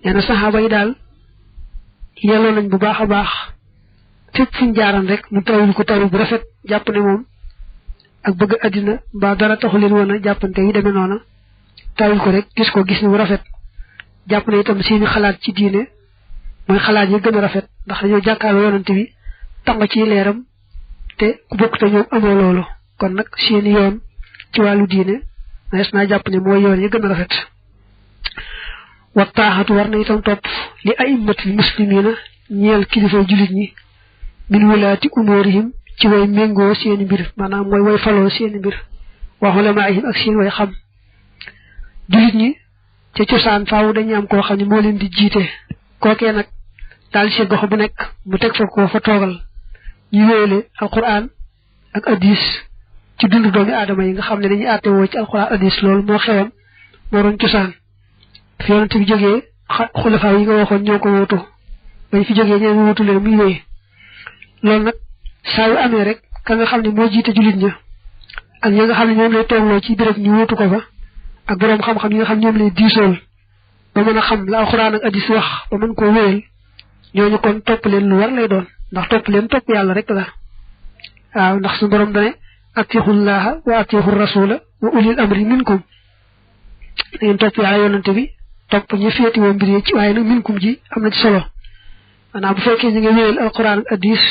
nee na saxaaba yi daal yelloo nañ bu baax a baax fépp fuñ jaaran rek mu tawul ko taw bu rafet jàpp ne moom ak bëgg àddina mbaa dara taxu leen woon a jàppante yi demee noona tawul ko rek gis ko gis ni bu rafet jàpp ne itam seeni xalaat ci diine mooy xalaat yi gën a rafet ndax dañoo jàkkaarloo yonante bi tàng ci leeram te ku bokk te ñoom amoo loolu kon nag seeni yoon ci wàllu diine nees naa jàpp ne mooy yoon yi gën a rafet wa taaxatu war na itam topp li aimmatil muslimina ñeel kilifay jullit ñi min wulaati umurihim ci way méngoo seeni mbir maanaam mooy way faloo seeni mbir wa ulamaihim ak seen way xam jullit ñi ca cosaan faaw dañuy am koo xam ne moo leen di jiite kookee nag daal ci gox bu nekk mu teg fa koo fa toogal ñu wéyale alquran ak hadis ci dundu doomi aadama yi nga xam ne dañuy àtte woo ci alquran hadis loolu moo xewoon moo doon cosaan fi yonent bi jógee xulafaa yi nga waxoon ñoo ko wuutu bañ fi jógee ñeen wuutu leen muy wéy loolu nag saa yu amee rek ka nga xam ne moo jiite jullit ña ak ñi nga xam ne ñoom lay toogloo ci béréb ñu wuutu ko fa ak boroom xam-xam yi nga xam ñoom lay diisool ba mën a xam la alxuraan ak hadis wax ba mën koo wéyal ñooñu kon topp leen lu war lay doon ndax topp leen topp yàlla rek la waaw ndax su borom dane atiixullaha wa atiixu rasula wa ulil amri minkum da ngeen topp yàlla yonante bi topp ñu féeti woo mbir yi ci waaye nag minkum ji am na ci solo maanaam bu fekkee ñu ngi wéyal alxuraan ak hadis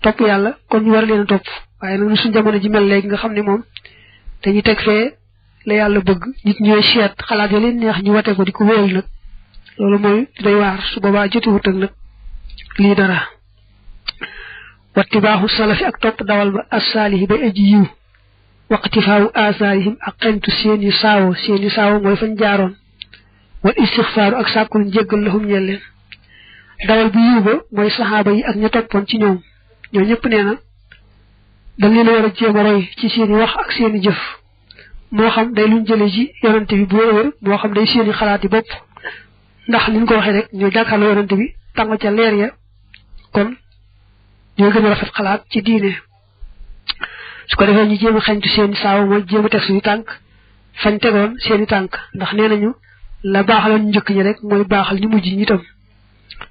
topp yàlla kon ñu war leen a topp waaye nag suñ jamono ji mel léegi nga xam ne moom dañuy teg fee la yàlla bëgg nit ñooy seet xalaat ya leen neex ñu wate ko di ko wéyal nag loolu mooy day waar su boobaa jotiwut ak nag lii dara wattibaaxu salafi ak topp dawal ba assaalihi bay aji yiw waqtifaawu asaarihim ak xentu seeni saawo mooy fañ jaaroon wal istixfaaru ak sàkkul njéggal lahum ñeel leen dawal bu yiw ba mooy saxaaba yi ak ña toppoon ci ñoom ñoo ñëpp nee na dañ leen war a jéem a roy ci seeni wax ak seeni jëf moo xam day luñ jële ci yonante bi bu wér moo xam day seeni xalaat yi bopp ndax liñ ko waxee rek ñoo jàkkaarloo yonante bi tàng ca leer ya kon ñoo gën a rafet xalaat ci diine su ko defee ñu jéem a xañtu seeni saaw mooy jéem a teg suñu tànk fañ tegoon seeni tànk ndax nee nañu la baaxaloon ñu njëkk ñi rek mooy baaxal ñu mujj ñi itam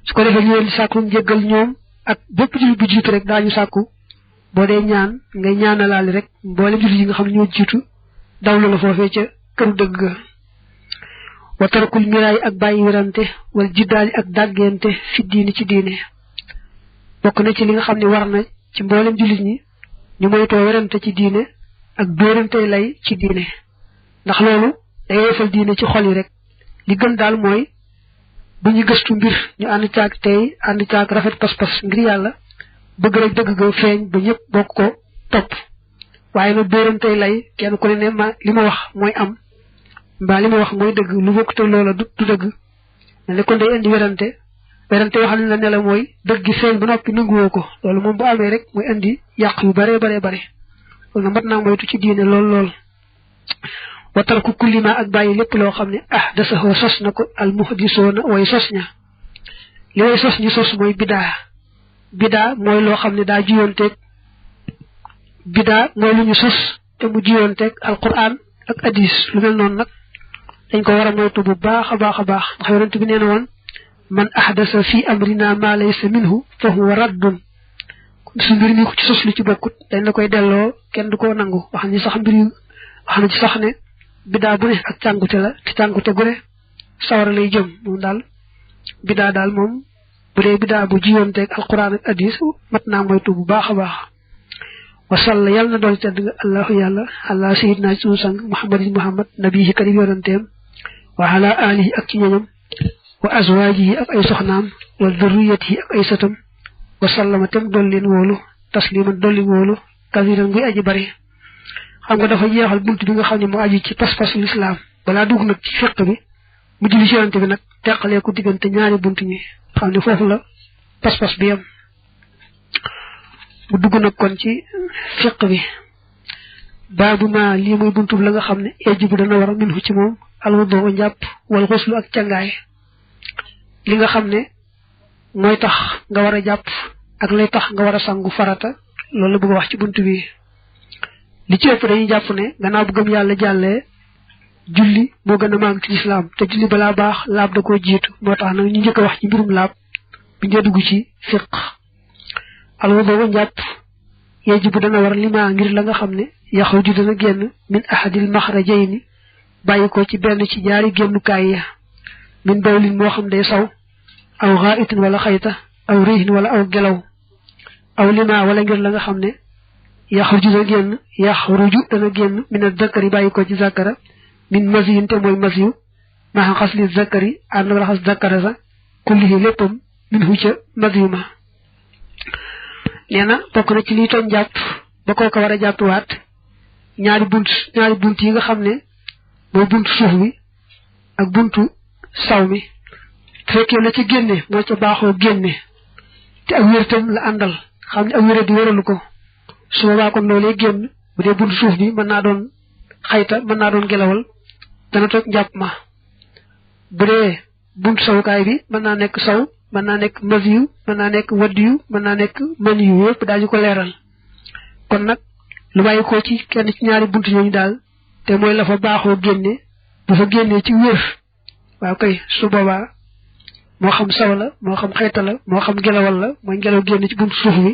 su ko defee ñu leen di sàkku njëggal ñoom ak bépp jullit bu jiitu rek daañu sàkku boo dee ñaan ngay ñaanalaale rek mboolem jullit yi nga xam ne ñoo jiitu dawlu la foofee ca këru dëgg wa tarakul miraay ak bàyyi werante wala jiddaali ak dàggente fi diini ci diine bokk na ci li nga xam ne war na ci mboolem jullit ñi ñu moytoo werante ci diine ak dóorante lay ci diine ndax loolu day yeefal diine ci xol yi rek li gën daal mooy bu ñu gëstu mbir ñu ànd caag tey ànd caag rafet pas-pas ngir yàlla bëgg rek dëgg ga feeñ ba ñëpp bokk ko topp waaye nag dóorantey lay kenn ku ne ma li ma wax mooy am mbaa li ma wax mooy dëgg lu bokk te loola du dëgg ne kon day indi werante waxal ne la ne la mooy dëgg gi feeñ ba noppi nanguwoo ko loolu moom bu amee rek mooy indi yàq yu bare loolu na mat naa moytu ci diine lool watal ku kullima ak bàyyi lépp loo xam ne dasaxoo sos na ko al muhdisoona way sos ña li way sos ñu sos mooy bidaa mooy loo xam ne daa jiyoonteeg bidaa mooy lu ñu sos te mu jiyoonteeg alquran ak hadis lu mel noonu nag dañ ko war a moytu bu baax a baax ndax yonent bi nee na woon man ahdasa fi amrina ma laysa minhu fa huwa raddun su mbir mi ko ci sos lu ci bokkut dañ la koy delloo kenn du ko nangu wax na ci sax ne bidaa bu ne ak càngute la te càngute gu ne sawara lay jëm moom daal bidaa daal moom bu dee bidaa bu jiyoonteeg alquran ak hadis mat naa moytu bu baax a baax wasalla yàlla na dool tedd nga allahu yàlla ala sayidna sunu sang muhammad nabiyi karim yonanteem wa ala alihi ak ci ñoñam wa azwajihi ak ay soxnaam wa dhurriyatihi ak ay sëtam wa sallama tem dool leen wóolu tasliman dolli wóolu kasiran guy aji bari xam nga dafa jeexal bunt bi nga xam ne moo aju ci pas-pasu lislaam balaa dugg nag ci fiq bi mu julli ci yonante bi nag teqalee ko diggante ñaari bunt ñi xam ne foofu la pas-pas bi yam mu dugg nag kon ci fiq bi baabu ma lii muy buntu la nga xam ne yajibu dana war a minhu ci moom alwudu njàpp wal xuslu ak cangaay li nga xam ne mooy tax nga war a jàpp ak lay tax nga war a sangu farata loolu la bëgg a wax ci buntu bi li ci ëpp dañuy jàpp ne gannaaw bu gëm yàlla jàllee julli moo gën a màgg ci lislaam te julli balaa baax laab da koo jiitu moo tax nag ñu njëkk a wax ci mbirum laab bi ñu dugg ci fiq alwudu njàpp yajibu dana war lima ngir la nga xam ne yaxruju dana génn min ahadil maxrajayni bàyyi ko ci benn ci ñaari génnukaay ya min bawlin moo xam day saw aw xaa'itin wala xayta aw rihin wala aw gelaw aw lima wala ngir la nga xam ne yaxruju dana génn min az-zakari bàyyi ko ci zakara min masiyin te mooy masiyu maa xasli zakari ànd wala xas zakara sa kullihi léppam min hu ca masiyu ma nee na bokk na ci liy tooñ jàpp ba kooka war a jàppiwaat ñaari bunt yi nga xam ne mooy buntu suuf bi ak buntu saw mi fekkee la ci génne moo ca baaxoo génne te ak wértam la àndal xam ne ak wéra di wéralu ko su boobaa kon loolee génn bu dee buntu suuf bi mën naa doon xayta mën naa doon gelawal dana toj njàpp ma bu dee buntu sawukaay bi mën naa nekk saw mën naa nekk masiyu mën naa nekk waddiyu mën naa nekk maniyu yëpp daañu ko leeral kon nag lu bàyyi ko ci kenn ci ñaari buntu ñooñu daal te mooy la fa baaxoo génne bu fa génnee ci wér waaw kay su boobaa moo xam saw la moo xam xeeta la moo xam gelawal la mooy ngelaw génne ci buntu suuf bi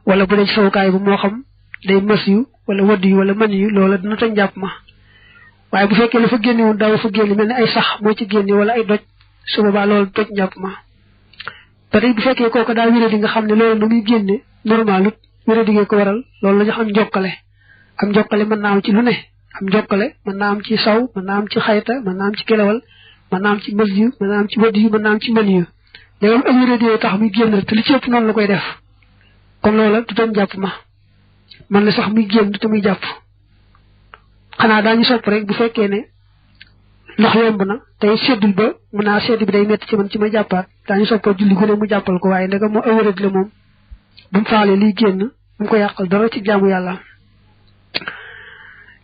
wala bu dee ci sawukaay bu moo xam day masiyu wala waddiyu wala maniyu loola dina toj njàpp ma waaye bu fekkee la fa génne woon daaw fa génne mel ni ay sax moo ci génne wala ay doj su boobaa loolu toj njàpp ma ba tey bu fekkee kooku daa wéradi nga xam ne loolu na muy génne normalut wéradi gee ko waral loolu la ñu xam njokkale am njokkale mën naa am ci lu ne am njokkale mën naa am ci saw mën naa am ci xayta mën naa am ci gelawal mën naa am ci masiyu mën naa am ci waddiyu mën naa am ci maniyu léegi am wéradi yoo tax muy génn rek te li ci ëpp noonu la koy def kon loola du doon jàpp ma man la sax muy génn te muy jàpp xanaa daañu sopp rek bu fekkee ne ndox yomb na tey seddul ba mun naa sedd bi day metti ci man ci ma jàppaat daañu soppoo julli gu ne mu jàppal ko waaye ndega moo awérad la moom bu mu faalee liy génn bu mu ko yàqal dara ci jaamu yàlla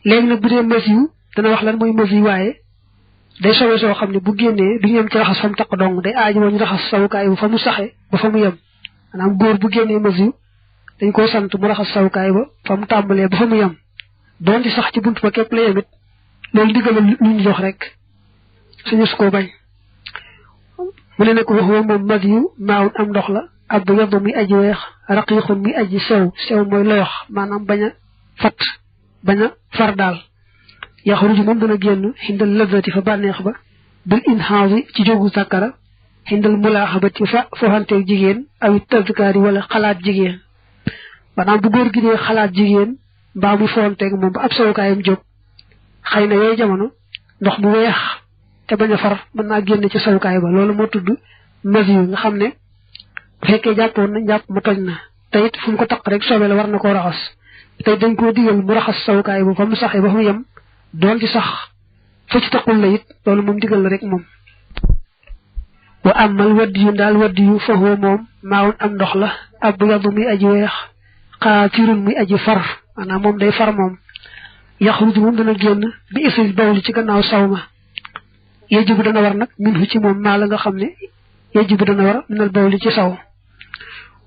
léegi nag bu dee masiyu dana wax lan mooy masiyu waaye day sowe soo xam ne bu génnee du ñu yem ci raxas fa mu taq dong day aaji moo ñu raxas sawukaay bu fa mu saxe ba fa mu yem maanaam góor bu génnee masiyu dañ koo sant mu raxas sawukaay ba fa mu tàmbalee ba fa mu yem doon di sax ci buntu ba képp la yemit loolu diggal lu ñu jox rek suñu su ko bañ mu ne nag wax moom masiyu maawun am ndox la ab yebb muy aji weex raqiixun muy aji sew mooy loyox maanaam bañ a fat bañ a far daal yaxruju moom dana génn xindal lazati fa bànneex ba bil inhaasi ci jógu sàkkara xindal mulaaxabati fa foxanteeg jigéen awi tazkaari wala xalaat jigéen maanaam bu góor gi dee xalaat jigéen mbaa muy foxanteeg moom ba ab sawukaayam jóg xëy na yooyu jamono ndox mu weex te bañ a far mën naa génn ci sawukaay ba loolu moo tudd masiyu nga xam ne bu fekkee jàppoon na jàpp ma toj na te it fu mu ko taq rek soobee la war na koo raxas te dañ koo digal mu raxas sawukaay ba fa mu saxee ba fa mu yem doon ci sax fa ci taqul la it loolu moom digal la rek moom wa amal waddiyu daal waddiyu fa huwa moom maawun am ndox la ab yadu muy aji weex xaatirun muy aji far maanaam moom day far moom yaxruju moom dana génn bi isil bawli ci gannaaw saw ma yajibu dana war nag min hu ci moom maa la nga xam ne yajibu dana war minal bawli ci saw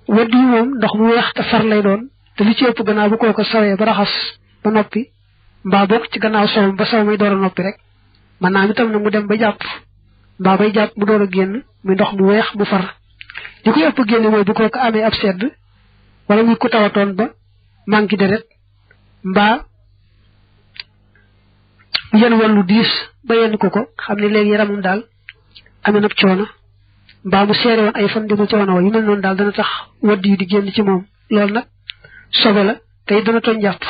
waddiyu moom ndox mu weex te far lay doon te li ci ëpp gannaaw bu kooko sawee ba raxas ba noppi mbaa bokk ci gannaaw sawam ba saw may door a noppi rek man naa itam nag mu dem ba jàpp mbaa bay jàpp mu door a génn muy ndox mu weex mu far li koy ëpp génne mooy bu kooko amee ab sedd wala muy ku tawatoon ba manqué deret mbaa mu yenn wàllu diis ba yenn ko xam ne léegi yaramam daal amee nag coono mbaa mu seere woon ay fan di mu coono wa yu mel noonu daal dana tax wadd yu di génn ci moom loolu nag sobe la tey dana tooñ jàpp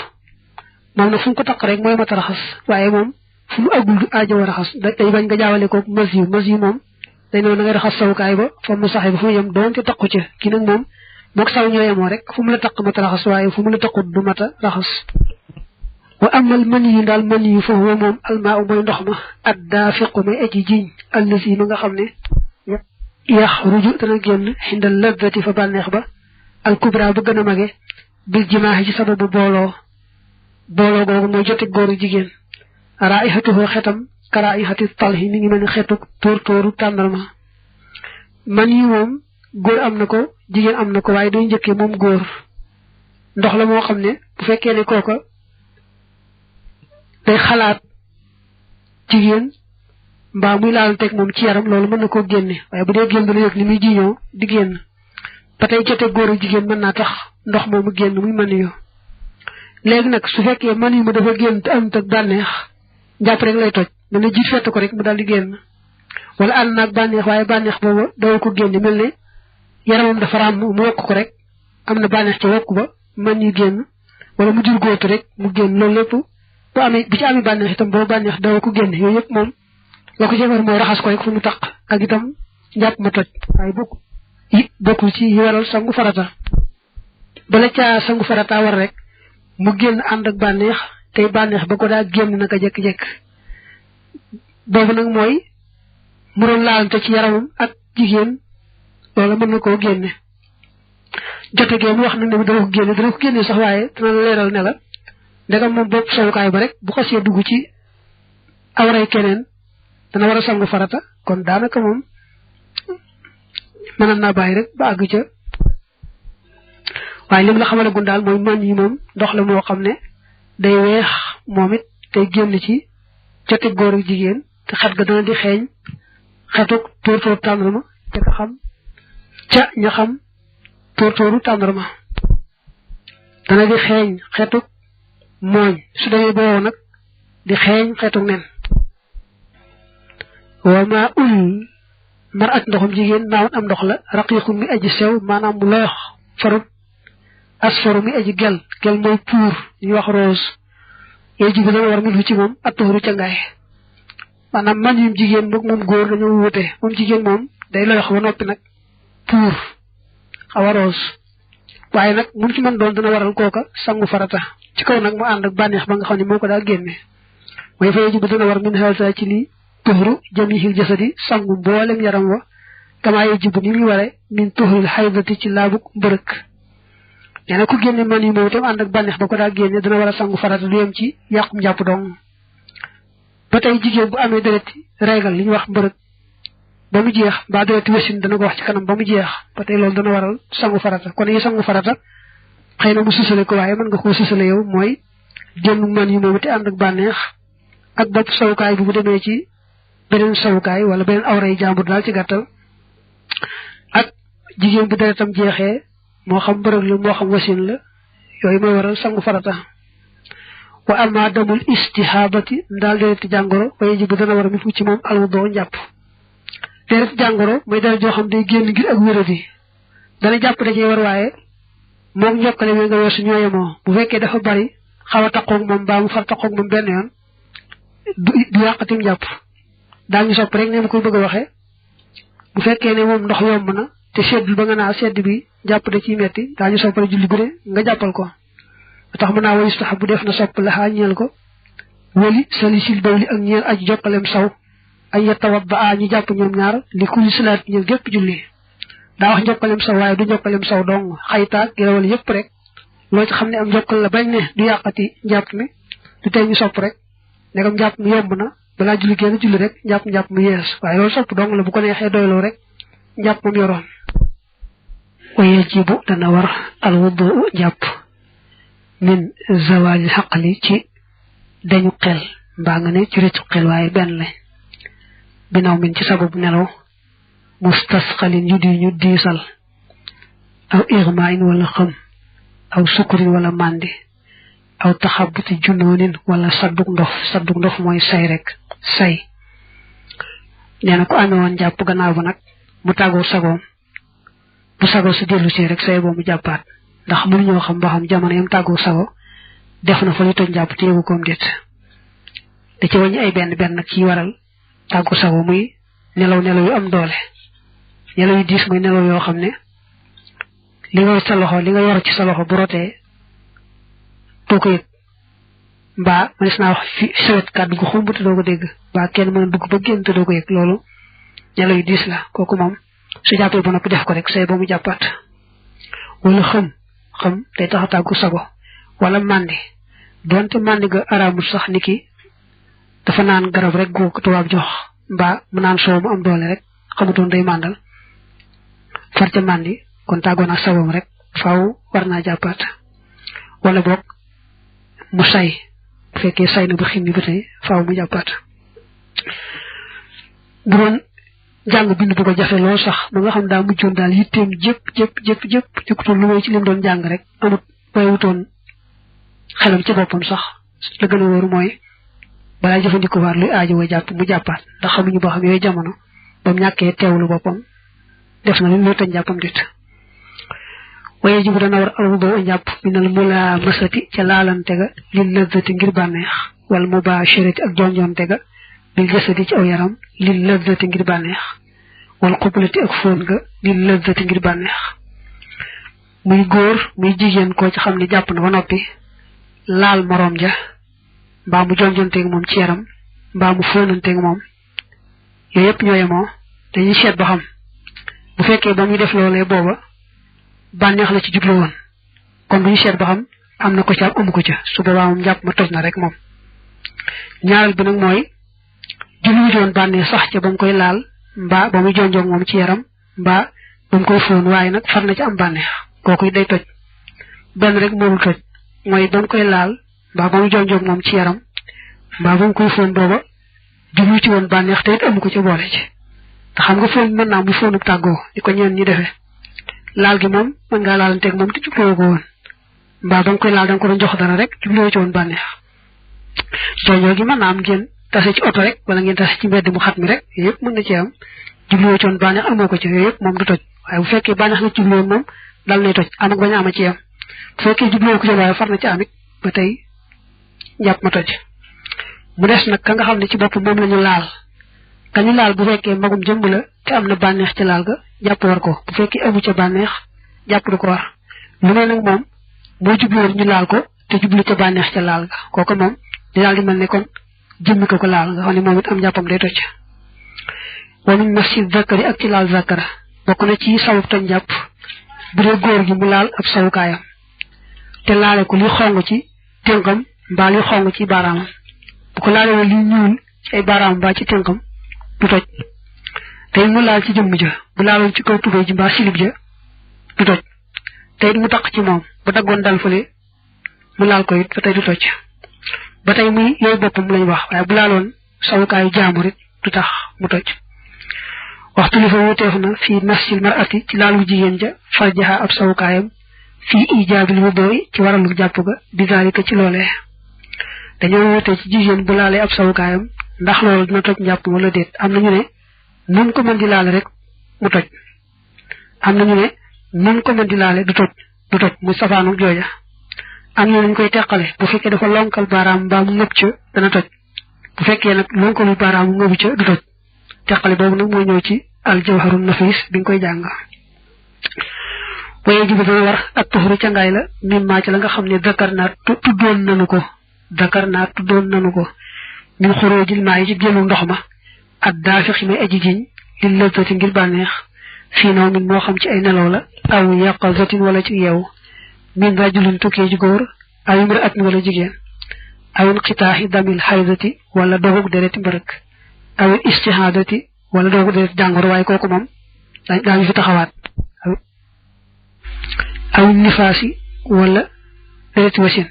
moom nag fu mu ko taq rek mooy mat a raxas waaye moom fu mu àggul du aajo raxas day bañ nga jaawale ko masiyu moom day noonu na ngay raxas sawukaay ba fa mu saxee ba fu mu yem doonte taqu ca kii nag moom moog saw ñoo yemoo rek fu mu la taq mat a raxas waaye fu mu la taqut du mat a raxas wa amal maniyu daal maniyu fa huwa moom almaa u mooy ndox ma ad daafiqu may aji jiñ allasi ma nga xam ne yaxruju dana génn xindal laddati fa bànneex ba alkubra ba gën a mage bil jimaaxi ci sababu booloo googu mooy jote góoru jigéen raihatuhu xetam ka raihati talhi mi ngi mel ni xetu tóor tàndarma maniyu moom góor am na ko jigéen am na ko waaye day njëkkee moom góor ndox la moo xam ne bu fekkee ne kooka day xalaat jigéen mbaa muy laalanteeg moom ci yaram loolu mën na koo génne waaye bu dee génn la yëg li muy jiñoo di génn ba tey jote góor ak jigéen mën naa tax ndox moomu génn muy mën yu léegi nag su fekkee mën yu ma dafa génn te amut ak bànneex njàpp rek lay toj mel ne jiit fett ko rek mu daal di génn wala ànd naag bànneex waaye bànneex booba daw ko génne mel ne yaramam dafa ràmm mu wokk ko rek am na bànneex ca wokk ba mën yu génn wala mu jur góotu rek mu génn loolu lépp bu amee bi ci amee bànneex itam booba bànneex daw ko génne yooyu yëpp moom loo ko jëfar mooy raxas ko rek fu mu taq ak itam njàpp ma toj waaye bokkul ci yi waral sangu farata bala ca sangu farata war rek mu génn ànd ak bànneex tey bànneex ba ko daa génn naka jekk-jekk boobu nag mooy mu doon laalante ci yaramam ak jigéen loolu mën na koo génne jote gee mu wax nag ne dana ko génne sax waaye dana la leeral ne la ndegam moom bopp sowukaay ba rek bu xasee dugg ci awray keneen dana war a sangu farata kon daanaka moom mën naa bàyyi rek ba àgg ca waaye lim la xamalagun daal mooy man yi moom ndox la moo xam ne day weex moom it day génn ci jote góor ak jigéen te xet ga dana di xeeñ xetuk tóortóor tàndarma te ka xam ca ña xam tóortóoru tàndarma dana di xeeñ xetuk mooñ su demee boobu nag di xeeñ xetuk nen wa maa ul mar at ndoxum jigéen maawoon am ndox la raqiiqu mi aji sew maanaam mu loox farut asfaru mi aji gel mooy puur ñu wax rose yooyu ji bi dana war min ci moom attuhuru ca ngaay maanaam man yum jigéen moom góor dañoo wute moom jigéen moom day loox ba noppi nag puur xaw a rose waaye nag mun ci mën doon dana waral kooka sangu farata ci kaw nag mu ànd ak bànneex ba nga xam ne moo ko daa génne mooy fa yooyu ji bi dana war min xelsa ci lii tuhru jamihil jasadi sangu mboolem yaram wa kama yajibu ni muy ware min tuhril xaydati ci laabuk mbërëk nee na ku génne man yi moom itam ànd ak bànneex ba ko daa génne dana war a sangu farata du yem ci yàqum jàpp dong ba tey jigéen bu amee dereti régal li ñuy wax mbërëk ba mu jeex mbaa dereti wasin dana ko wax ci kanam ba mu jeex ba tey loolu dana waral sangu farata kon yi sangu farata xëy na mu susale ko waaye mën nga koo susale yow mooy génn man yi moom te ànd ak bànneex ak bopp sawukaay bi bu demee ci beneen sawukaay wala beneen awray jàmbur daal ci gàttal ak jigéen bu deretam jeexee moo xam mbërëg la moo xam wasin la yooyu mooy waral sangu farata wa amma damul istihabati ndaal dereti jàngoro waaye ji bu dana war a mi ci moom alwudoo njàpp dereti jàngoro mooy deret joo xam day génn ngir ak wéradi dana jàpp da cee war waaye moom njokkale mi nga weesu ñooyemoo bu fekkee dafa bari xaw a taqoog moom mbaa mu far taqoog moom benn yoon du yàqatim jàpp daañu sopp rek ne ma koy bëgg a waxee bu fekkee ne moom ndox yomb na te seddul ba nga naa sedd bi jàpp da ciy metti daañu sopp rek julli gune nga jàppal ko tax mën naa wa yustaxab bu def na sopp la xaa ñeel ko wali salisil bawli ak ñeel aji jokkalem saw ay yatawadda a ñu jàpp ñoom ñaar li kulli salaat ñeel gépp julli daa wax njokkalem saw waaye du njokkalem saw dong xaytaag girawal yëpp rek loo ci xam ne am njokkal la bañ ne du yàqati njàpp mi du tey ñu sopp rek ndegam njàpp mi yomb na balaa julli génn julli rek njàpp mu yees waaye loolu sopp dong la bu ko neexee doyloo rek njàpp moom yoroon waye jibu dana war alwudu njàpp min zawali xaqali ci dañu xel mbaa nga ne ci rëccu xel waaye benn la binaw min ci sababu nelaw mustasxalin yu di ñu diisal aw irmain wala xëm aw sukkurin wala màndi aw taxabuti junoonin wala sadduk ndof mooy say rek say nee na ku amee woon jàpp gannaaw ba nag mu tàggoo sagoom bu sago su dellu see rek say boo mu jàppaat ndax mënuñoo xam ba xam jamono yam tàggoo sago def na fa li toj jàpp te yëgu koom déet da ci wàññi ay benn nag ci waral tàggoo sago muy nelaw yu am doole nelaw yu diis muy nelaw yoo xam ne li nga yor ci sa loxo bu rotee doo ko yëg mbaa manis naa wax fi sawet kàddu gu xumb te doo ko dégg mbaa kenn mën a dugg ba génn te doo ko yëg loolu nelaw yu diis la kooku moom su jàppee ba noppi def ko rek say ba mu jàppaat wala xam day tax a tàggu sago wala màndi donte màndi ga araamul sax ni ki dafa naan garab rek gu ko tubaab jox mbaa mu naan soow mu am doole rek xamutoon day màndal far ca màndi kon tàggoon ak sagoom rek faaw war naa jàppaat wala boog mu say bu fekkee say na ba xim ni ba tey faaw mu jàppaat bu doon jàng bind bu ko jafe lool sax ba nga xam daa mujjoon daal yitteem jëpp jëkkutoon lu mooy ci lim doon jàng rek amut bàyyiwutoon xelam ci boppam sax la gën a wóor mooy balaa jëfandikoo waat luy aajo wa jàpp mu jàppaat ndax xamuñu boo xam yooyu jamono ba mu ñàkkee teewlu boppam def na lu ñu tëj jàppam dit waaye jibu dana war alwudu njàpp minal mulamasati ca laalante ga lil lazzati ngir bànneex wal mubasharati ak jonjonte ga bil jasadi ci aw yaram lil lazzati ngir bànneex wal qublati ak fóon ga lil lazzati ngir bànneex muy góor muy jigéen koo ci xam ne jàpp na ba noppi laal moroom ja mbaa mu jonjonteeg moom ci yaram mbaa mu fóonanteeg moom yooyu yëpp ñoo yemoo dañuy seet ba xam bu fekkee ba muy def loolee booba bànneex la ci jublu woon kon bu ñu seet ba xam am na ko ca amu ko ca su boobaa moom jàpp ma toj na rek moom ñaareel bi nag mooy jublu doon bànneex sax ca ba mu koy laal mbaa ba muy jonjoog moom ci yaram mbaa ba mu koy fóon waaye nag far na ci am bànneex kooku day toj benn rek moomul toj mooy ba mu koy laal mbaa ba muy jonjoog moom ci yaram mbaa ba mu koy fóon booba jublu ci woon bànneex te it amu ko ca boole ci te xam nga fóon mën naa muy fóonub tàggoo di ko ñeen ñi defee laal gi moom mën ngaa laalanteeg moom te jubluwoo ko woon mbaa ba nga koy laal da nga ko doon jox dara rek jubluwoo ci woon bànneex jonjoo gi mën naa am ngeen tase ci oto rek wala ngeen tase ci mbedd mu xat mi rek yooyu yëpp mën na ci am jubluwoo ci woon bànneex amoo ko ci yooyu yëpp moom du toj waaye bu fekkee bànneex nga jubluwoon moom dal nay toj am ak bañ a ama ci yam bu fekkee jubluwoo ko ci waaye far na ci amit ba tey jàpp ma toj mu des nag ka nga xam ne ci bopp moom la ñu laal ka ñu laal bu fekkee magum jëmb la te am na bànneex ci laal ga jàpp war ko bu fekkee amu ca bànneex jàpp du ko war lu ne nag moom boo jubluwoon ñu laal ko te jublu ca bànneex ca laal ga kooku moom di daal di mel ne kon jëmmi ko laal nga xam ne moom it am jàppam day toj wanuñ mas ci zakari ak ci laal zakara bokk na ci sawub tañ jàpp bu dee góor gi mu laal ab sawukaayam te laale ko li xong ci tënkam mbaa li xong ci baaraamam bu ko laale woon li ñuul ci ay baaraam mbaa ci tënkam du toj tey mu laal ci jëmm ja bu laaloon ci kaw tubéy ji mbaa silib ja du toj tey mu taq ci moom bu daggoon dal fële mu laal ko it ba tey du toj ba tey muy yooyu boppam lañ wax waaye bu laaloon sawukaayu jaambur it du tax mu toj waxtu li fa wuteef na fii masil marati ci laalu jigéen ja farjaha ab sawukaayam fii ijaabil wudu ci waralu jàpp ga bizalika ci loolee dañoo wutee ci jigéen bu laalee ab sawukaayam ndax loolu dina toj njàpp wala déet am nañu ne nun ko mën di laale rek mu toj am nañu ne nun ko mën di laale du toj muy safaanu jooja am ñu lañ koy teqale bu fekkee dafa lonkal baaraam mbaa mu ngëb ca dana toj bu fekkee nag lonkalu baaraam mu ngëbu ca du toj teqale boobu nag mooy ñëw ci al jawharun nafis bi nga koy jàng waye jibu dana war ak tuxuru ca ngaay la mimmaa ci la nga xam ne dakar naa tuddoon nanu ko min xuróojil maa yi ci génnu ndox ma ak daafix may aji jiñ li lëzzati ngir bànneex fii naw min moo xam ci ay nelaw la aw yaqazatin wala ci yeewu min rajulin tukkee ji góor aw imraatin wala jigéen aw inqitaaxi damil xaydati wala dogug dereti mbërëk aw istihaadati wala dogug dereti jàngoro waaye kooku moom daañu fi taxawaat aw nifaasi wala dereti wasin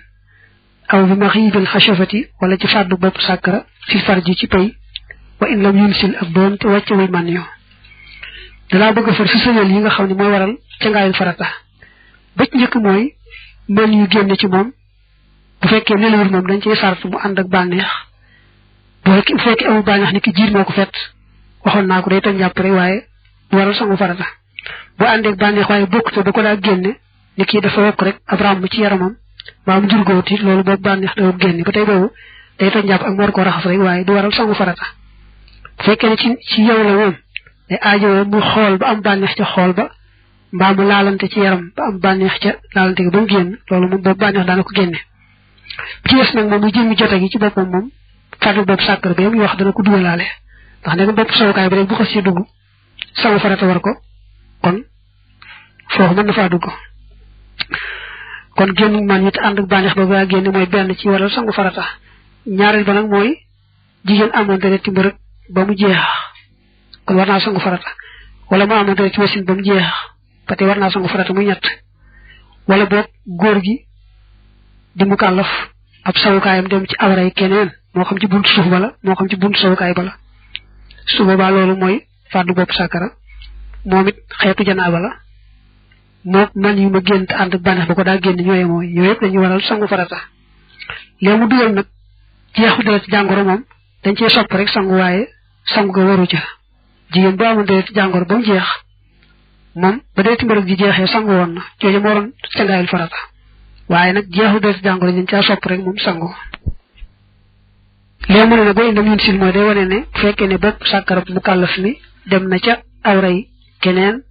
aw bi maxiibil xashafati wala ci fàddu bopp sàkkara fi farji ci pay wa in lam yunsil ak doon te wàcce wuy man yo dalaa bëgg a far si sëñal yi nga xam ne mooy waral ca ngaayul farata ba ci njëkk mooy mën yu génn ci moom bu fekkee nelawul moom dañ cey sart mu ànd ak bànneex bu fekkee amul bànneex ni ki jiir moo ko fet waxoon naa ko day toj njàpp rek waaye du waral sangu farata bu àndeek bànneex waaye bokk te da ko daa génne ni kii dafa wokk rek ab ràmm ci yaramam mbaa mu jurgóot it loolu boobu bànneex da génne ba tey boobu day toj njàpp ak mu war koo raxas rek waaye du waral sangu farata bu fekkee ne ci yow la moom day aajowoo mu xool ba am bànneex ca xool ba mbaa mu laalante ci yaram ba am bànneex ca laalante gi ba mu génn loolu moom boobu bànneex daana ko génne ci des nag moom mu jëmmi jote gi ci boppam moom fàttali bopp sàkkar ba muy wax dana ko dugalaale ndax ne bopp sowukaay bi rek bu ko si dugg sangu farata war ko kon foofu mën na faa dugg kon génn man it ànd ak bànneex ba ba génn mooy benn ci waral sangu farata ñaareel ba nag mooy jigéen amoon dereti mbërëg ba mu jeex kon war naa sangu farata wala mu amoon dereti wasin ba mu jeex ba tey war naa sangu farata muy ñett wala boog góor gi di mu kàllaf ab sawukaayam dem ci awray keneen moo xam ci buntu suuf bala moo xam ci buntu sawukaay bala su boobaa loolu mooy fàddu bopp sàkkara moom it xeetu janaaba la moo man yu ma génn te ànd ak bànneex ba ko daa génn ñooye mooy yooyu yëpp dañuy waral sangu farata léegi mu dugal nag jeexu deret ci jàngoro moom dañ cee sopp rek sangu waaye sangu ga waru ca jigéen bu amoon deret ci jàngoro ba mu jeex moom ba deret mbërëg ji jeexee sangu woon na jooju moo doon cangaayul farata waaye nag jeexu deret ci jàngoro dañ caa sopp rek moom sangu léegi mu ne nag boo indam yun sil mooy day wane ne bu fekkee ne bopp sàkkarab mu kàllaf mi dem na ca awray keneen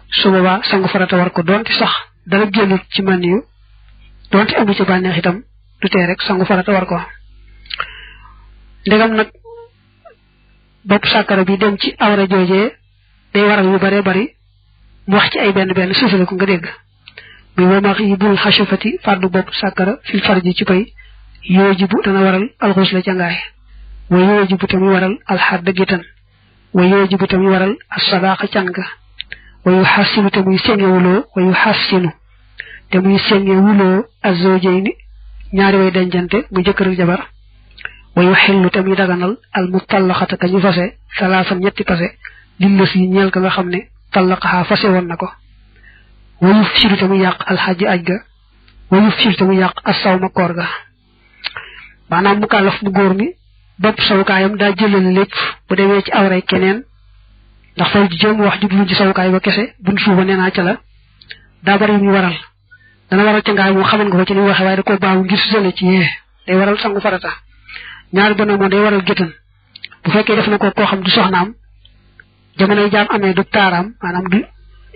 su boobaa sangu farata war ko doonte sax dara génnut ci man yu doonte amu ci bànneex itam du tee rek sangu farata war ko ndegam nag bopp sàkkara bi dem ci awra joojee day waral yu bare bari mu wax ci ay benn suufale ko nga dégg muy wamax yi bul xasafati fàddu bopp sàkkara fil farji ci pay yoojibu dana waral alxuus la cangaay wa yoojibu tamit waral alxadda gitan wa yoojibu tamit waral assadaaqa can ga wa yu xassinu te muy sengewuloo wa yu xassinu te muy sengewuloo azzoojayni ñaari way dencante mu jëkkër ak jabar wa yu xillu te muy daganal al mu tallaxata ka ñu fase salaasan ñetti pase lillas yi ñeel ka nga xam ne tallaqaxaa fase woon na ko wa yu firu te muy yàq alxaji aj ga wa yu firu te muy yàq assawma koor ga maanaam mu kàllaf mu góor mi bopp sawukaayam daa jëlale lépp bu demee ci awray keneen ndax fay ji jëm wax jublu ci sawukaay ba kese buñ suuba nee naa ca la daa bari ñu waral dana waral ca ngaay moom xaman nga ko ci ni waxe waaye da ko baamu ngir sële ci yee day waral sangu farata ñaari ba moom day waral géttan bu fekkee def na ko koo xam du soxnaam jamonoy jaam amee du taaraam maanaam du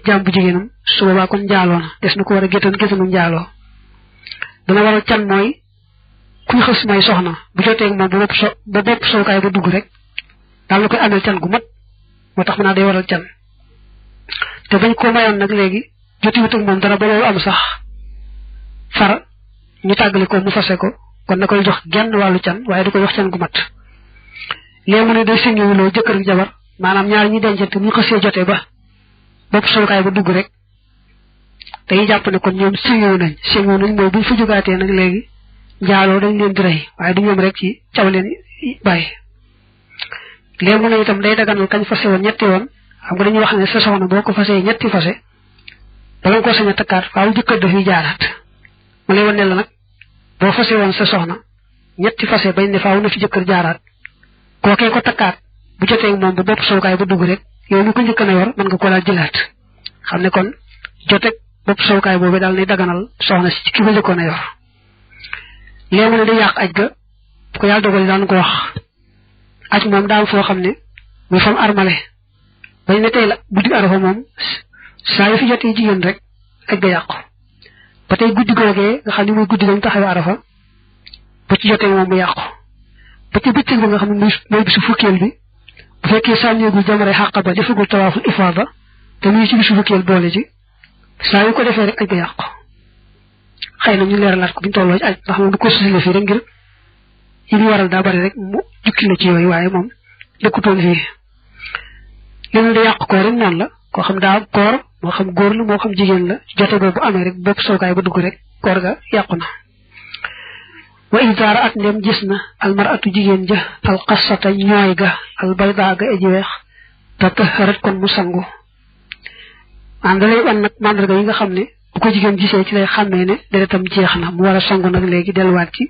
jaam bu jigéenam su boobaa kon njaaloo na des na ko war a géttan géttanu njaaloo dana waral can mooy kuy xës may soxna bu jotee moom ba bopp sawukaay ba dugg rek daal la koy amel can gu mat moo tax mën naa day waral can te bañ ko mayoon nag léegi jotiwut ak moom dara ba loolu am sax far ñu tàggale ko mu fase ko kon na koy jox genn wàllu can waaye du ko jox can gu mat léegi mu ne day sëngewuloo jëkkër ak jabar maanaam ñaar ñi dencante ñu xësee jotee ba bopp sawukaay ba dugg rek dañuy jàpp ne kon ñoom sëngewu nañ mooy buñ fa jógaatee nag léegi njaaloo dañ leen di rey waaye du ñoom rek ci caw leen bàyyi léegi mu ne itam day daganal kañ fase woon ñetti yoon xam nga dañuy wax ne sa soxna boo ko fasee ñetti fase bala nga ko sañ a takkaat faaw jëkkër dafay jaaraat mu lay wan ne la nag boo fase woon sa soxna ñetti fase bañ ne faaw na fi jëkkër jaaraat kookee ko takkaat bu jotee moom ba bopp sawukaay ba dugg rek yow mi ko njëkk na yor mën nga ko laal jëlaat xam ne kon joteeg bopp sawukaay boobu daal nay daganal soxna si ci ki ko njëkkoon a yor léegi mu ne day yàq aj ga bu ko yàlla dogal daan ko wax aj moom daal foo xam ne muy fam armale bañ ne tey la guddi arafa moom saa yu fi jotee jigéen rek aj ga yàqu ba tey guddi googee nga xam ne muy guddi gañ taxawee arafa ba ci jotee moom mu yàqu ba ci bëccëg ba nga xam ne mooy bisu fukkeel bi bu fekkee sànneegul jamare xàq ba defagul tawaaful ifaada te muy ci bisu fukkeel boole ci saa yu ko defee rek aj ga yàqu xëy na ñu leeralaat ko buñu tolloo ci aj ndax moom du ko susile fii rek ngir yi ñu waral daa bari rek mu jukki la ci yooyu waaye moom dëkkutoon fii leen da yàq koor rek noonu la koo xam daa koor moo xam góor la moo xam jigéen la jote boobu amee rek bopp sookaay ba dugg rek koor ga yàqu na wa isaara at ndem gis na almaratu jigéen ja alxasata ñooy ga albayda ga aji weex te taharat kon mu sangu maanaam da lay wan nag mandarga yi nga xam ne bu ko jigéen gisee ci lay xàmmee ne deretam jeex na mu war a sangu nag léegi delluwaat ci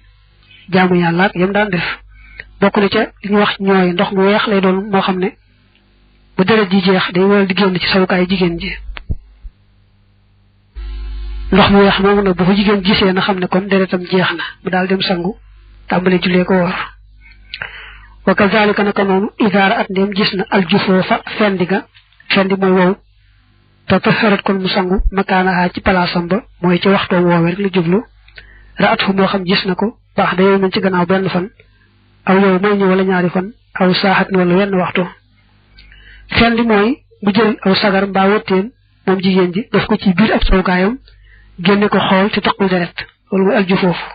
jaamu yàlla ak yam daan def bokk na ca li ñu wax ñooy ndox mu weex lay doon moo xam ne bu deret ji jeex day waral di génn ci sawukaay jigéen ji ndox mu weex moomu nag bu ko jigéen gisee na xam ne kon deretam jeex na mu daal dem sangu tàmbale jullee ko woor wa kazalika naka noonu isaara at ndéem gis na aljufoofa fendi mooy wow te taxarat kon mu sangu makaanaha ci palaasam ba mooy ci waxtoom woowee rek la jublu raat fu moo xam gis na ko baax da yow nañ ci gannaaw benn fan aw yow may ñu wala ñaari fan aw saaxat ni wala wenn waxtu fendi mooy mu jël aw sagar mbaa wëtteen moom jigéen ji def ko ci biir ab sawukaayam génne ko xool ci taqul deret loolu mooy alju foofu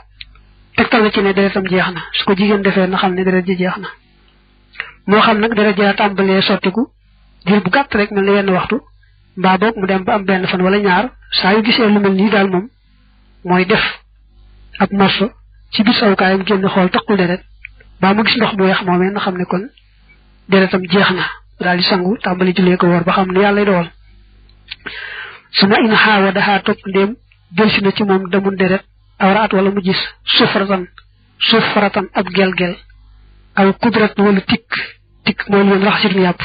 tegtal na ci ne deretam jeex na su ko jigéen defee na xam ne deret ji jeex na moo xam nag deret ji la tàmbalee sottiku diir bu gàtt rek mel ni wenn waxtu mbaa boog mu dem ba am benn fan wala ñaar saa yu gisee lu mel nii daal moom mooy def ab morso ci biir sawukaayam génn xool taqul deret ba mu gis ndox bu weex moomee na xam ne kon deretam jeex na daal di sangu tàmbali jullee ko woor ba xam ne yàlla dogal suma in xaawa daxaa topp ndéem delsi na ci moom damun deret awraat wala mu gis sufratan ab gel-gel aw kudrat wala tikk mooy lu raxasit mu yàpp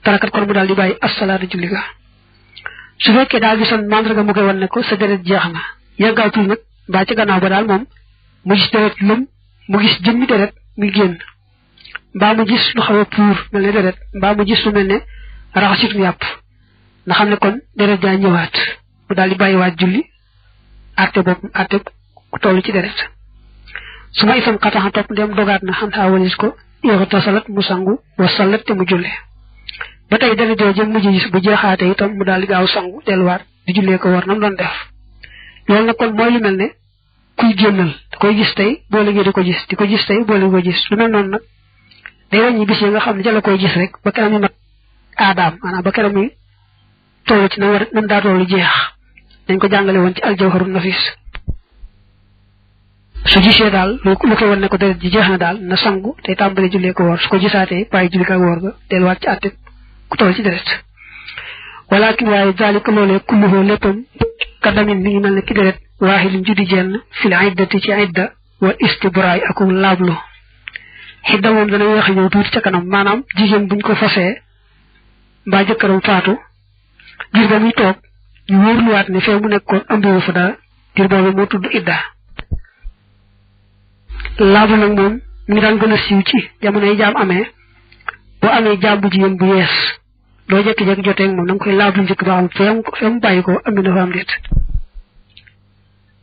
tarakat kon mu daal di bàyyi assalaatu julli ga su fekkee daal gisoon mandarga mu koy wan ne ko sa deret jeex na yàggaatul nag mbaa ci gannaaw ba daal moom mu gis deret lëm mu gis jëmmi deret muy génn mbaa mu gis lu xaw a puur mel ne deret mbaa mu gis lu mel ne raxasit mu yàpp nga xam ne kon deret daa ñëwaat mu daal di bàyyiwaat julli àtte ku toll ci deret su ma itam xataxa topp ndem dogaat na xam xaa walis ko yoxu tasalat mu sangu wa salat te mu julle ba tey deret jooju mujj gis bu jeexaate itam mu daal di gaaw sangu delluwaat di jullee ko war nam doon def loolu nag kon mooy lu mel ne kuy génnal da koy gis tey boo léegi di ko gis tey boo léegi ko gis lu mel noonu nag day wàññi bis yi nga xam ne ca la koy gis rek ba keroog mi mat aadaam maanaam ba keroog mi toll ci nam daa tollu jeex dañ ko jàngale woon ci aljawharun nafis su gisee daal lu koy wan ne ko deret ji jeex na daal na sangu tey tàmbale jullee ko woor su ko gisaatee bàyyi julli ko woor ga delluwaat ci àtte ku toll ci deret walakin waaye zalika loolee kulluhu léppam kadamin mi ngi mel ne ki deret waaxilin juddi jenn fil iddati ci idda wa istibraay ak laablu xidda moom dana weex ñëw tuuti ca kanam maanaam jigéen buñ ko fasee mbaa jëkkëram faatu diir ba muy toog ñu wóorluwaat ne fee mu nekkoon ëmbiwu fa dara diir boobu moo tudd idda laablu nag moom mi ngi daan gën a siiw ci jamono yi jaam amee boo amee jaam bu jigéen bu yees doo jekki-jekki joteeg moom da nga koy laablu njëkk ba xam fee mu bàyyi ko ambi na fa am déet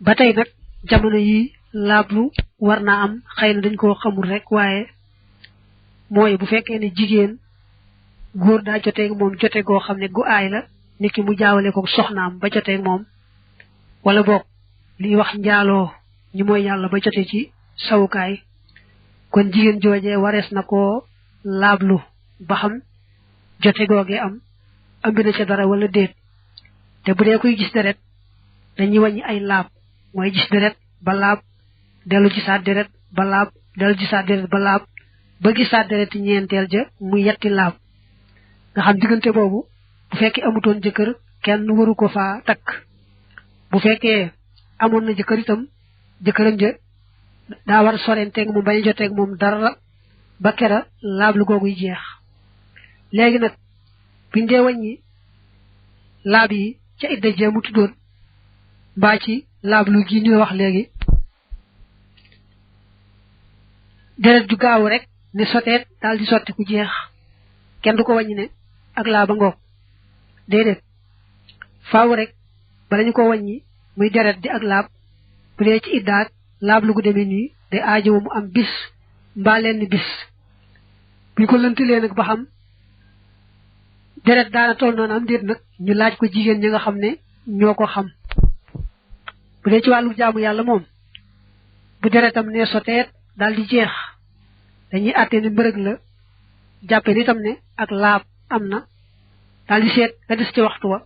ba tey nag jamono yi laablu war naa am xëy na dañ koo xamul rek waaye mooy bu fekkee ne jigéen góor daa joteeg moom jote goo xam ne gu aay la nit ki mu jaawale ko soxnaam ba joteeg moom wala boog liy wax njaaloo ñi mooy yàlla ba jote ci sawukaay kon jigéen joojee warees na koo laablu ba xam jote googee ambi na ca dara wala déet te bu dee koy gis deret dañuy wàññi ay laab mooy gis deret ba laab dellu gisaat deret ba laab dellu gisaat deret ba laab ba gisaat deret ñeenteel ja muy yetti laab nga xam diggante boobu bu fekkee amutoon jëkkër kenn waru ko faa takk bu fekkee amoon na jëkkër itam jëkkëram ja daa war a sorenteeg moom bañ a joteeg moom dara ba kera laablu googuy jeex léegi nag biñ dee wàññi laab yi ca idda jee mu tuddoon mbaa ci laablu gi ñu wax léegi deret ju gaaw rek ne soteet daal di sotti ku jeex kenn du ko wàññi ne ak laaba ngoog déedéet faaw rek bala ñu ko wàññi muy deret di ak laab bu dee ci iddaat laab lu gu demee nii day aajowu mu am bis mbaa lenn bis buñ ko lëntalee nag ba xam deret daana toll noonu am déet nag ñu laaj ko jigéen ñi nga xam ne ñoo ko xam bu dee ci wàllu jaamu yàlla moom bu deretam ne soteet daal di jeex dañuy àtte ne mbërëg la jàppe ni itam ne ak laab am na daal di seet nga des ci waxtu wa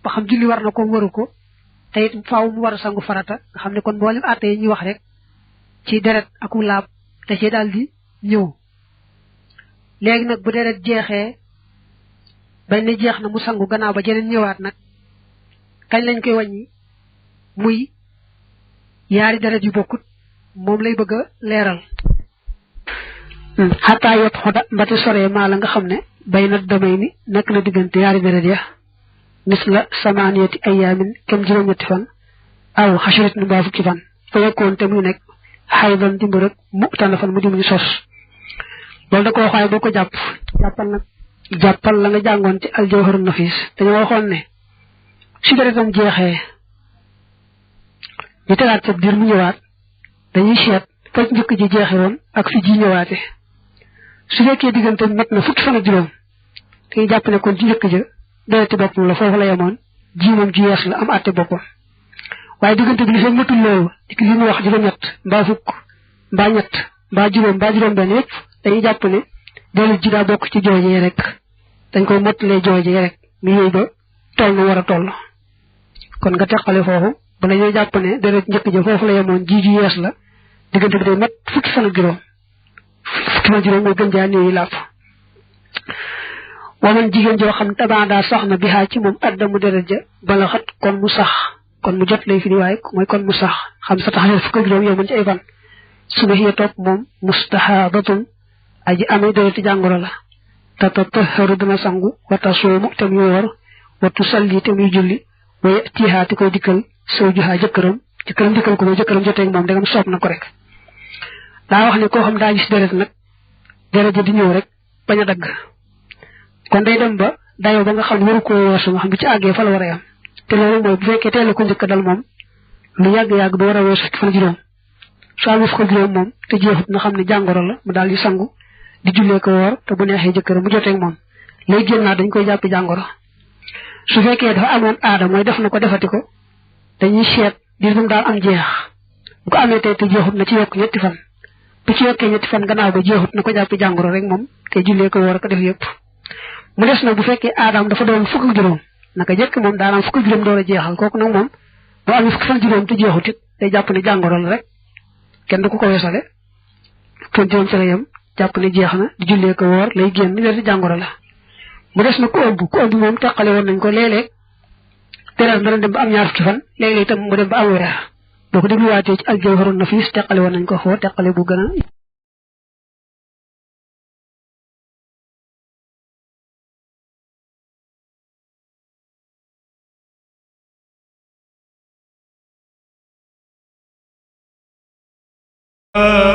ba xam julli war na ko waru ko te it faaw mu war a sangu farata nga xam ne kon mboolem àtte yi ñuy wax rek ci deret aku laab te ci daal di ñëw léegi nag bu deret jeexee bañ ne jeex na mu sangu gannaaw ba jeneen ñëwaat nag kañ lañ koy wàññi muy yaari deret yu bokkut moom lay bëgg a leeral xataa yot xoda mbati soree maa la nga xam ne bay na damay ni nekk na diggante yaari deret ya mis la samaaniyati ayaamin kem juróom-ñetti fan aw xasurit nu mbaa fukki fan fa yekkoon te muy nekk xaydan dimb rek mu tànn fan mu dim ni sos loolu da ko waxaay boo ko jàppal la nga jàngoon ci aljawharun nafis dañoo waxoon ne su deretam jeexee ñu tegaat sa diir mu ñëwaat dañuy seet fa njëkk ji jeexe woon ak fi ji ñëwaate su fekkee diggante mat na fukki fan ak juróom dañuy jàpp ne kon ci njëkk ja dereti boppam la foofu la yemoon ji moom ji yees la am àtte boppam waaye diggante bi li fekk matul loolu li ñu wax juróom-ñett mbaa fukk mbaa ñett mbaa juróom benn yëpp dañuy jàpp ne deret ji daa bokk ci joojee rek dañ koy mottalee joojee rek mu yëy ba toll na war a toll kon nga teqale foofu bala ñoo jàpp ne deret njëkk ja foofu la yemoon ji ju yees la diggante bi day mat fukki fan ak juróom fukki fan juróom mooy gën jaa néewi làpp waman jigéen joo xam tabaada soxna bi xaa ci moom addamu deret ja bala xat kon mu sax kon mu jot lay fi di waaye mooy kon mu sax xam sa tax fukki juróom yow mën ci ay fan su ma xiyee topp moom mustahadatun aji amee dereti jàngoro la tatahharu dana sangu wata soomu te muy woor watu salli te muy julli waye tiixaati koy dikkal soo juxaa jëkkëram dikkal ko mooy jëkkëram joteeg moom dangam soob na ko rek daa wax ne koo xam daa gis deret nag deret ja di ñëw rek bañ a dagg kon day dem ba dayoo ba nga xam ne waru koo weesu nga xam bu ci àggee fa la war a yam te loolu mooy bu fekkee teel ko njëkk dal moom lu yàgg-yàgg ba war a weesu fukki fan juróom soo amee fukki juróom moom te jeexut na xam ne jàngoro la mu daal di sangu di jullee ko woor te bu neexee jëkkëram mu joteeg moom lay génnaat dañ koy jàppe jàngoro su fekkee dafa amoon aada mooy def na ko defati ko dañuy seet diir bu mu daal am jeex bu ko amee tey te jeexut na ci yokk ñetti fan bu ci yokkee ñetti fan gannaaw ba jeexut na ko jàppe jàngoro rek moom te jullee ko woor ko def yëpp mu des nag bu fekkee aadaam dafa doon fukk ak juróom naka jëkk moom daanaam fukk ak juróom door a jeexal kooku nag moom boo amee fukki fan juróom te jeexut it day jàpp ne jàngoro la rek kenn du ko weesale fan juróom ci la yem jàpp ne jeex na di jullee ko woor lay génn ni leen di jàngoro la mu des na ku ëmb moom teqale woon nañ ko léeg-léeg deret dana dem ba am ñaar fukki fan léeg-léeg itam mu dem ba am weer boo ko dégluwaatee ci al-Jawharun Nafiis teqale woon nañ ko foo teqale bu gën a